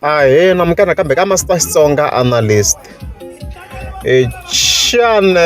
Ahee namukela nakambe ka Master Xitsonga Analyst e channel.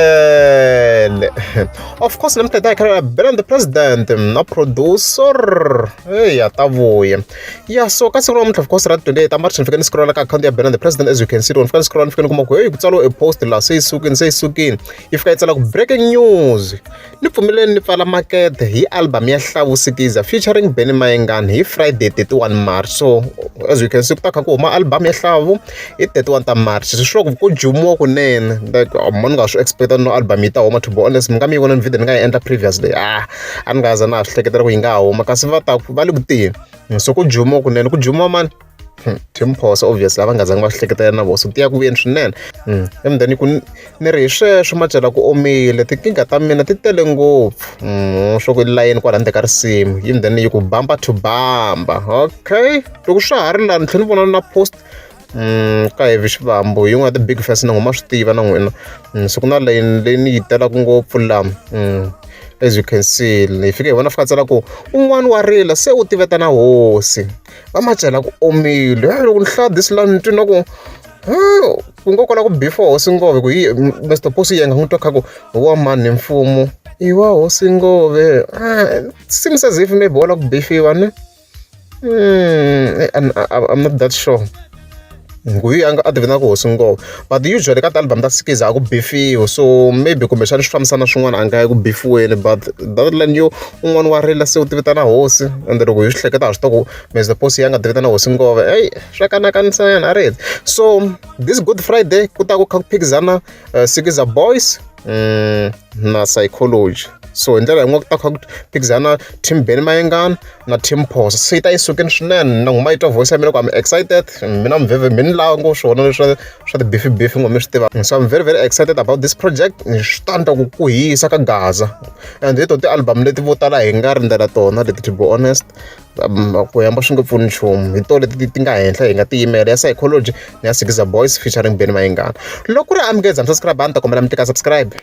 Of course namuntlha hi ta hi kha Benny the President na producer eya ta vuya. Ya so ka siku ra namuntlha, of course, ra 28 ta March, ni fika ni scrolla ka akhawunti ya Benny the President. As you can see, ni fika ni scrolla, ni fika ni kuma ku hey, ku tsariwe e post laha, se yi sukile, se yi sukile. Yi fika yi tsala ku "Breaking news, ni pfumeleni ni pfala makete hi album ya Hlavu Sikiza featuring Benny Mayengani hi Friday 31 March." So as you can see, ku ta kha ku huma album ya Hlavu hi 31 ta March. Swi swa ku jumiwa kunene, like mo ni nga swi expecta no album yi ta huma. To be honest, mi nga mi yi vona ni video ni nga yi endla previously, a ni nga za na ha swi hleketela ku yi nga huma, kasi va ta va le ku teni. So ku jumiwa kunene, ku jumiwa mani? Team Phosa, obviously, lava nga zangi va swi hleketela na vona, so ti ya ku vuyeni swinene. And then ku ni ri hi sweswo macela ku omile, tinkingha ta mina ti tele ngopfu, swo ku layeni kwala ndzeni ka risimu. And then yi ku bamba to bamba. Okay, loko swa ha ri laha, ni tlhela ni vona na post ka Heavy Xivambu, yin'wana ya ti-big fans na n'wina ma swi tiva na n'wina. So ku na layeni leyi ni yi telaka ngopfu laha. As you can see, hi fika hi vona fika tsala ku un'wana wa rila se u tiveta na hosi va macela ku omile. Loko ni hlaya this line, ni twi na ku ku nga kwala ku before hosi Ngove ku hi Mr Post yi nga n'wi twa kha ku wa mani mfumo i wa hosi Ngove. Seems as if maybe wa la ku bifiwa ne. I'm not that sure ku hi a nga a ti vitana ku hosi Ngove, but usually ka ti-album ta Sikiza a ku bifiwi, so maybe kumbexana swi fambisana swin'wana, a nga yi ku bifiweni. But that line yo un'wana wa rila se u ti vitana hosi, ende loko hi swi hleketa ha swi tiva ku Mr Post ya nga ti vitana hosi Ngove, eyi, swa kanakanisanyana a ri. So this Good Friday ku ta ku kha ku phikizana Sikiza Boys na Psychology. So hi ndlela yin'wana ku ta kha ku phikizana team Benny Mayengani na team Phosa. Se yi ta yi sukile swinene na n'wina yi twa voice ya mina ku I'm excited. Mina mveve mi ni lava ngopfu swona leswa swa ti-beef beef ngoma, mi swi tiva. So I'm very, very excited about this project. Swi ta endla ku ku hisa ka Gaza, and hi to ti-album leti vo tala hi nga rindzela tona leti. To be honest, ku hemba swi nge pfuni nchumu, hi to leti ti nga henhla hi nga tiyimela, ya Psychology na ya Sikiza Boys featuring Benny Mayengani. Loko ku ri amukeza mi subscribe, a ni ta kombela mi tika subscribe.